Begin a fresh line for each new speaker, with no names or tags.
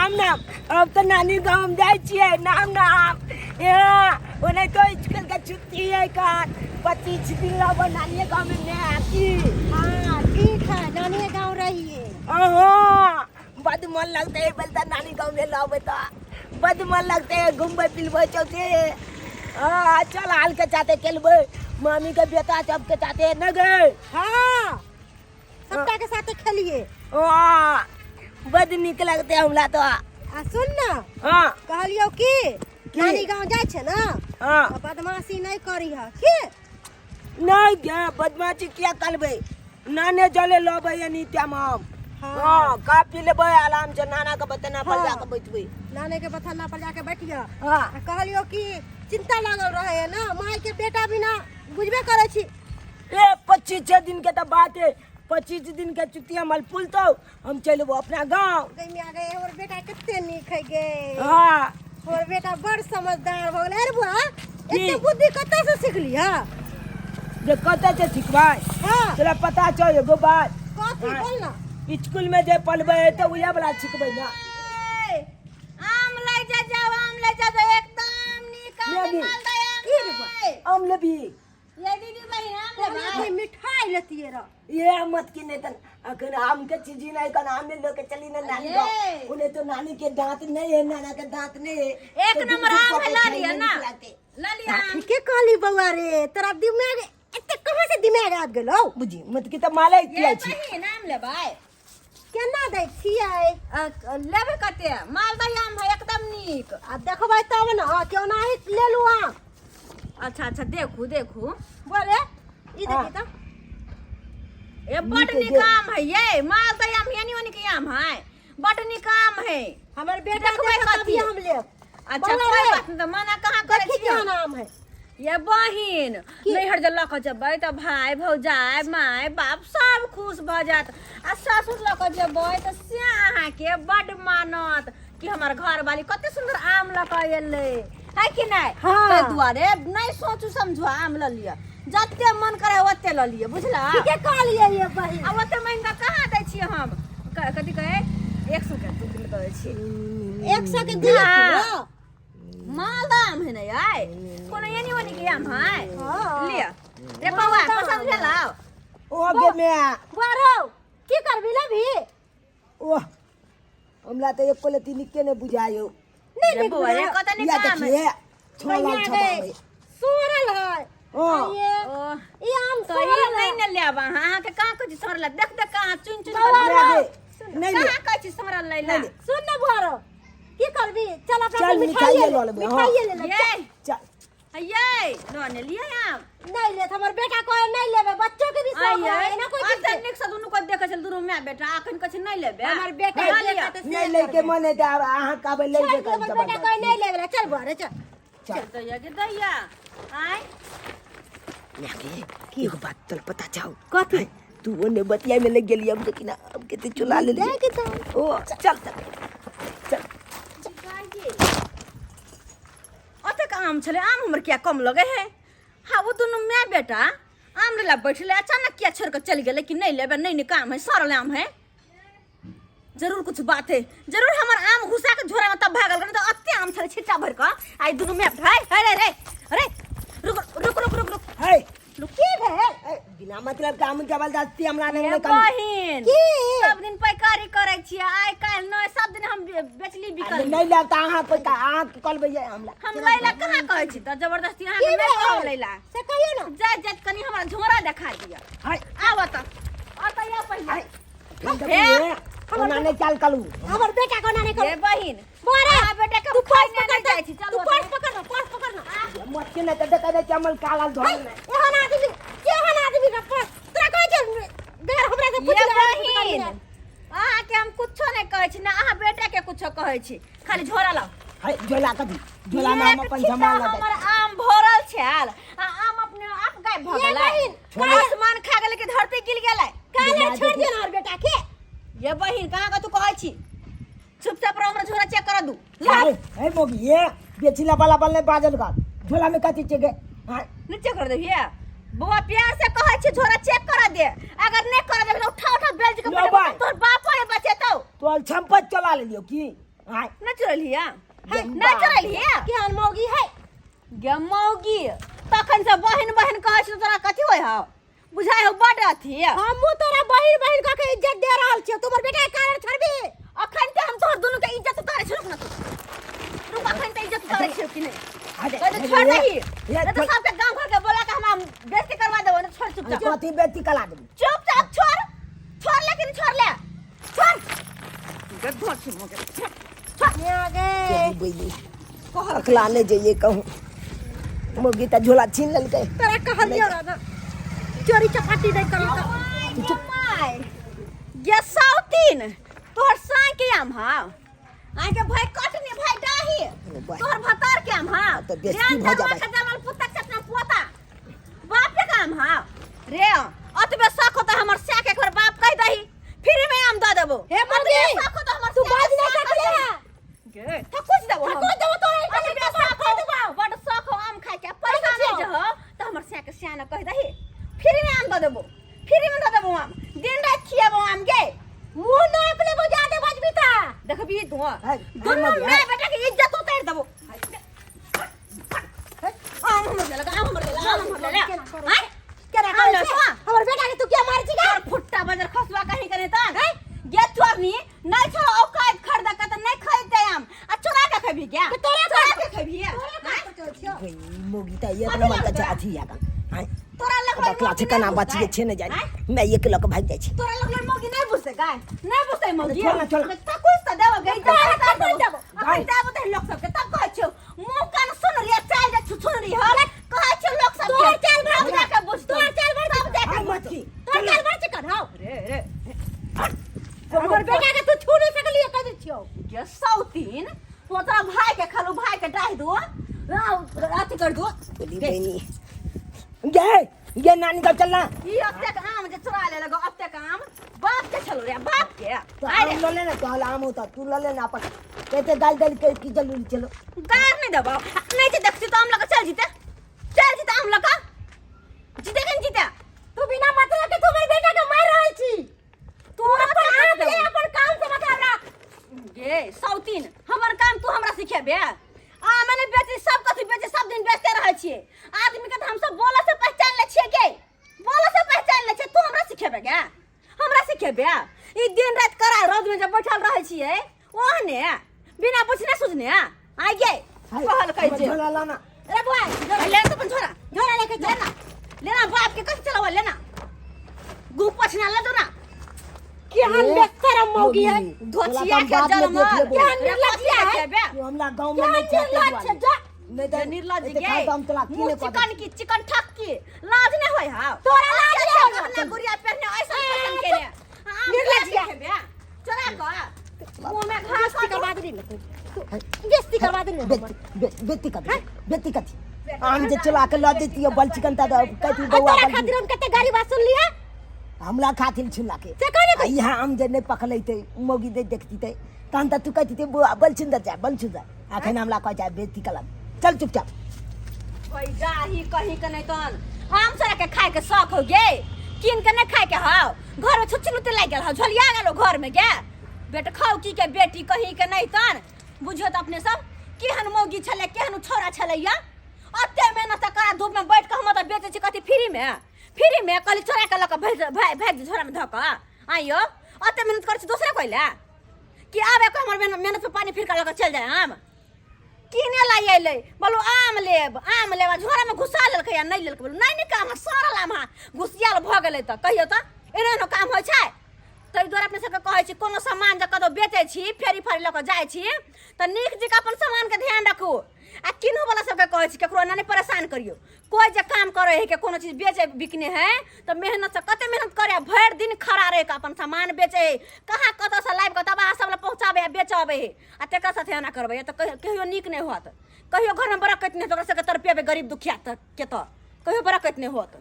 नाम नाम अब तऽ नानी गाँव हम जाइ छियै। नाम नाम ओनाहितो स्कूल के छुट्टी है कान 25 दिन रहबो नानिये गाँव में मैं की।
हाँ, ठीक है, नानिए गाँव रहिए।
अहाँ बड मन लगते है बोलता, नानी गाँव में रहबै तऽ बड मन लगते है, घूमबै फिरबै चौथे। हाँ, चल हाल के चाहते खेलबै, मामी के बेटा सबके चाहते न गए।
हाँ, सबटा के साथे खेलिए।
हाँ, बड नीक लगते हमरा तो।
आ सुन ना।
हाँ।
कहलियौ की, नानी गाँव जाइ छै ना?
हाँ।
तऽ बदमाशी नहि करी है की।
नहीं गे, बदमाशी किया करबै? नाने जले लबै एनी टाइम हम। हाँ, खा पी लेबै आराम से, नाना के बतना पर जाके बैठबै।
नाने के बथाना पर जाके बैठिया।
हाँ।
आ कहलियौ कि चिंता लागल रहे है ना माय के, बेटा बिना बुझबे करै छी।
ए, 25 दिन के तो बात है, 25 दिन के छुट्टी हमर पुलतो, हम चलि अयबो अपना गाँव।
गई में आ गए, हमर बेटा कते नीक है गे।
हाँ।
हमर बेटा बड़ समझदार हो गेलै। अरे बुआ, एते बुद्धि कतऽ से सिखली है?
जे कतऽ से सिखबै?
हाँ।
तोरा पता छौ एगो बात?
कथी?
हाँ।
बोल ना।
स्कूल में जे पढ़बै तऽ उएह वाला सिखबै ना।
आम ले जा जाओ, आम ले जा जाओ, एकदम नीक आम।
लेबी।
मालदह आम।
की रे बुआ?
आम लेबी?
ये दीदी बहिन, आम लेबै?
कहलियै मिठाई लेतियै रह।
ये मत की नहीं तन अखन आम के चीज ही नहीं कन, आम में लेके चली ना नानी
ये।
गाँव। उन्हें तो नानी के दांत नहीं है, नाना के दांत नहीं है।
एक
तो
नंबर
दूध
आम है,
दूध
ला
पके
लिया
खाए में
ना।
नीक लागते।
ला लिया
हाँ,
आम।
ठीके कहली बौआ रे, तोरा दिमाग एते कहाँ से दिमाग आबि गेलौ?
बुझी मत की तऽ माले
ये
किया छी।
बहिन, आम लेबै?
केना दै छियै?
लेबै कते? मालदह आम है, एकदम नीक।
आ देखबै तब ने, केना ही लेलू आम।
अच्छा अच्छा, देखू देखू।
बोले, ई देखी तऽ।
ए, बड
नीक
नीक
है।
आम है ये, मालदह आम, यानी ओनी के आम है, बड नीक आम है।
हमर बेटा
देखबै
देखत
कथी?
तभिए हम लेब।
अच्छा।
बौआ
कोई
रे।
बात नहीं, तऽ मना कहाँ करै
देखी
छियै?
केहन आम है।
ये बहिन, नैहर जे लऽ कऽ जेबै तऽ भाय भौजाइ माय बाप सब खुश भऽ जायत, आ ससुर लऽ कऽ जेबै तऽ से अहाँके बड्ड मानत कि हमर घरवाली कते सुन्दर आम लऽ कऽ एलै है कि नहि।
हाँ।
ताहि दुआरे नहि सोचू समझू, आम लऽ लिअ, जते मन करे ओते लऽ लिअ, बुझला?
ठीके कहलियै ये बहिन।
आ ओते महंगा कहाँ दै छियै हम? कथी कहै, 100 के 2 किलो दै छियै।
100 के 2
हाँ।
किलो?
मालदह आम है ने यार, कोनो एनी ओनी के आम है।
हाँ।
लिअ रे बौआ, पसंद भेल?
ओ गे मैं।
बुआ रौ, की करबी, लेबी?
ओह, हमरा तऽ एको लत्ती नीके नहि बुझायो।
नहीं
रे
नीक
बौआ रे,
बुझायो।
कत नीक
या
आम है।
देखिए, छोला
भैया
छबा
गे, सोरल है।
हाँ।
आ ये
ओह,
ई आम
तो ई
सोरल
नहीं
है।
ने लेब अहाँ, अहाँके कहाँ कहै छी सड़ल? देख देख, कहाँ चुन चुन
बौआ
कऽ
रौ,
ले, नहीं ले।
कहाँ कहै छी सड़ल लै ला?
नहीं ले।
सुन ना बुआ रौ, की करबी, चल अपना
चल,
से
मिठाइए
मिठाइए
लऽ लेबै, हाँ।
मिठाइए ले ले।
ये
चल।
ये लऽ ने लिअ आम।
नहीं ले, हमर बेटा कहे नहीं लेबे, बच्चो के भी शौक
आइये,
है ना कोई चीज
अते
के।
नीक से दुनू को देखै छल, दुनू my बेटा, अखन कहै छै नहीं लेबे।
हमर बेटा
लऽ लिअ।
देखत से
नहीं लैके
करबै।
मन है तऽ आब अहाँ कहबै
छोड़ि
लैबे
दियौ, हमर
करब।
बेटा कहे नहीं लेबे ला, चल बुआ रे, चल।
चल।
दैया के दैया आय।
के एगो बात तोरा पता छौ?
कथी?
तू ओने बतियाइ में लग गेली, हम देखी ना हम कते चुला लेली।
देख तऽ।
ओ चल चल चल।
ओतेक आम छलै, आम हमर किया कम लगे है? हाँ, ओ दुनू my बेटा आम लेला बैठले, अचानक किया छोड़ के चल गेलै कि नहीं लेबे, नहीं नीक आम है, सड़ल आम है। जरूर कुछ बात है, जरूर हमर आम घुसा के झोरा में तब भागल, नहीं तो अत्ते आम छलै छिट्टा भर के आई दुनू my भाई। अरे रे अरे, रुक रुक रुक रुक रुक।
है।
रुक।
की भेल?
ए, बिना मतलब के आम जबरदस्ती हमरा नहीं
ये
नहीं करू।
बहिन,
की?
सब दिन पैकारी करै छियै, आइ काल्हि नहि, सब दिन हम बेचली
अरे
बिकली।
नहीं लेब तऽ अहाँ कोई अहाँ के कहलबै ये हमरा।
हम लैला कहाँ कहै छी तऽ जबरदस्ती
की
अहाँके नहि कहब
भेल
लैला।
से कहियौ ना।
जाइत जाइत कनि हमरा झोरा देखा दिअ।
है।
आब तऽ अतऽ या पहिले।
है, फिर देखू, ओना नहि चाल करू।
हमर बेटा कोना नहीं
ये
करू।
बहिन,
बुआ रे,
अहाँ बेटा के
तू पर्स
खैने
पकड़
नहि जाइ छी,
तू
चलू।
पर्स पकड़ ना, पर्स पकड़ ना।
मत के नहि तऽ देखै दै चमल काला धोल
है, एहन आदमी, केहन आदमी का पर्स तोरा कहै छै बगैर हमरा से
ये
पूछले।
बहिन, अहाँके हम कुछो नहि कहै छी ना अहाँ बेटा के कुछो कहै छी, खाली झोरा लाउ।
है, झोला कथी? झोला में हम
एक
अपन
छिट्टा
सामान लऽ
हमर आम भरल छल आ आम अपने आप गायब भऽ
ये
गेलै।
बहिन,
आसमान खा गेलै कि धरती गिल गेलै?
काले छोड़ दियो ना हमर बेटा के।
ये बहिन, कहाँ का तू कहै छी? चुपचाप रहो, हमरा झोरा चेक कर दू।
है है मोगी, ये बेचिला वाला बल नहीं बाजल कर, झोला में कथी छै गे? हाँ।
नहीं चेक कर दे। ये बौआ, प्यार से कहै छी, झोरा चेक कर दे। अगर नहीं कर दे, उठा उठा बेल के
लो बाय।
तोर बाप ने बचेतौ।
तो छम्पत चला लेलियो की? आय
नहि चोरेलही नहि चोरेलही
केहन मौगी है
गे मौगी तखन से बहिन बहिन कहै छै तोरा कथी होइ हौ बुझाइ हौ बड अथी
हमहूँ तोरा बहिन बहिन कह के इज्जत दे रहल छियौ तू हमर बेटा के कारण छोड़बी
अखन ते हम तोहर दुनू के इज्जत उतारै छियौ रुक ना तू रुक अखन ते इज्जत उतारै छियौ कि नहि
अरे,
कहै तऽ छोड़ दही
ये,
नहीं तऽ सबके गाँव घर के बोला के हम बेइज्जती करवा देबो ना छोड़ चुपचाप
कथी बेटी कला देबी
चुपचाप छोड़ छोड़ लेकिन छोड़ ले छोड़ गधो छी मोगे छोड़
आ गे
बैली अकला नहि जइए कहूँ मौगी तऽ झोला छीन लेलकै
तोरा कहलियौ रह ना चोरी चपाटी नहीं करो तऽ
गे साउतीन तोहर साँय के आम हाव आइ के भाई कटनी भाई डाही
बाह।
तोहर भतार के आम हाव
तऽ बेइज्जती भऽ जाबै।
के जमल पुतक से अपना पोता बाप के काम हाव रे अतबे शक होता हमर स्या के एक बार बाप कह दही फ्री में आम दऽ देबो
हे मौगी,
अतबे शक होता हमर
तू
स्या
बाज
के
नहीं
स्या
सकले
कह
है
दही। गे थकुच देबो हम।
थकुच देबो तोरा एक
अतबे शक हो बड शक हो आम खाय के पैसा नहीं जे हो तऽ हमर स्या के स्या न कह दही फ्री में आम दऽ देबो फ्री में दऽ देबो आम दिन राति खिएबो आम गे
मुंह नाप लेबो जादे बजबी ता
देखबी तू
है,
दुनू
मौगी,
माय बेटा के इज्जत उतारि देबो आम हमर लेलक आम हमर लेलक आम हमर लेलक
केना करै
आँय?
केना
आम
करै
ले
छै?
सुआ।
हमर बेटा के तू क्या मारै छी गे
तोर फुट्टा बजर खसुआ कहीं कने तन गे चोरनी नहीं छो औकात खरीद के त नहीं खरीदते आम आ चोरा के खेबी क्या
तो तोरा
चोरा के खेबी
तोरा का सोचै छियौ
मौगी तऽ एक नंबर के अथी है आँय
तोरा लगल
बकला छै केना बचिए छै नहि जानि मैं एक लऽ कऽ भागि जाइ छै
तोरा लगल मौगी नहीं बुझते गाय नहीं बुझते मौगी
छोड़ ना, छोड़ ना।
त कुछ त देबो गई
तोरा
तब
कर देबो।
अखन देबो त लोक सबके तब कहै छियौ मुंह कान सुन रे चाल जे छुछुन री हो कहै छियौ लोक सबके
तोहर चाल बड़
तब जाके बुझतौ
तोहर चाल बड़
तब जाके
आइ मत की
तोहर चाल बड़ चिकन हौ
रे रे
हमर बेटा के तू छू नहीं सकलिए कह दै छियौ
गे सौतीन तू तोरा भाई के खालू भाई के डाहि दो अथी कर दो
बोली बहिनी गे गे नानी का चलना
ई अतेक आम जे चोरा ले लगो अतेक आम बाप के छलो रे बाप के
तो
आइ रे
आम ल लेना तो आम होता तू ल लेना अपन कहते गाल डाल के की जरूरी चलो
गार नहीं देबो नहीं जे देखती तो आम लगा चल जीते चल जीते आम लगा जीते के जीते
तू बिना मतलब के तू हमर बेटा के मार रहल छी
तू
अपन आप ले अपन काम से मतलब रख
गे सौतीन हमर काम तू हमरा सिखेबे आ मैंने बेची सब कथी बेची सब दिन बेचते रहै छियै आदमी के तऽ हम सब बोले से पहचान ले छियै गे बोले से पहचान ले छियै तू हमरा सिखेबे गे हमरा सिखेबे ई दिन राति करा रौद में जब बैठल रहै छियै ओहने बिना पूछने सुझने आइ गे कहल कहै छै
झोला लाना
अरे बुआ ले तो अपन छोरा झोरा लेके चल ना लेना बाप के कैसे चलावा लेना गु पछना ले दो ना
केहन बेशरम मौगी है
धोचिया के जलमल
केहन निर्लज्जिया है
तू हमरा गांव में
केहन
नहीं छै
निर्लज्ज छै जा
नहीं तो
निर्लज
एते
गे
खाए तो हम तोरा की
मुँह
नहीं
चिकन की चिकन ठक की लाज नहीं होय हाव
तोरा लाज
अच्छा
नहीं होय।
गहना गुड़िया पहने ऐसा फैशन के ले
निर्लज्जिया।
चोरा का मुंह में घास
बेइज्जती करवा देली ने तू बेइज्जती करवा देली ने हमर।
बेटी कथी बेटी कथी आम जे चला के ल देती बल चिकन ता कथी
आ
बौआ
तोरा
बल
खातिर हम कते गाली बात सुन लिया
हमरा खातिर छुला के
से कहने
आ यहाँ आम जे नहीं पकड़ते मौगी दे देखती ते तहन तऽ तू कहती ते बौआ बल छुंदर जा बल छुंदर अखन हमरा कह जाए बेटी कला चल चुपचाप
भाई जाही कहीं के नहीं तहन आम सड़ा के खाए के शौक हो गे कीन के नहीं खाए के हाव घर में छुच्छी लुत्ती लागि गेल हाव झोलिया गेलो घर में गे बेटा खाओ की के बेटी कहीं के नहीं तहन बुझियो तऽ अपने सब केहन मौगी छलै केहन छौड़ा छलै या अते मेहनत करा धूप में बैठ के हम तऽ बेचै छी कथी फ्री में फ्री में कहली चोरा के लऽ कऽ भेज भेज झोरा में धऽ कऽ आइयो अते मेहनत करै छी दोसरे कोइ लए कि आब एक हमर मेहनत मेहनत पे पानी फिर कऽ लऽ कऽ चलि जाय आम किने ला अयलै बोलू आम लेब आम लेब आ झोरामे घुसा लेलकै आ नहि लेलकै बोलू नहि नीक आम सड़ल आम हँ घुसियाल भऽ गेलै तऽ कहियौ तऽ एना एना काम होइ छै ताहि दुआरे अपने सबके कहै छी कोनो सामान जे कतहु बेचै छी फेरी फारी लऽ कऽ जाइ छी तऽ नीक जकाँ अपन सामानके ध्यान राखू आ किनहोवला सबके कहै छी ककरो एना नहि परेशान करियौ कोइ जे काम करै है के कोनो चीज बेचे बिकने है तऽ मेहनत से कते मेहनत करे भरि दिन खड़ा रहि कऽ अपन सामान बेचे है कहाँ कतऽसँ लाबि कऽ तब अहाँ सब लग पहुँचाबै आ बेचऽ अबै है आ तेकर साथे एना करबै तऽ कहियो नीक नहि होत कहियो घरमे बरकत नहि होत ओकरा सबके तड़पेबै गरीब दुखिया के तऽ कहियो बरकत नहि होत।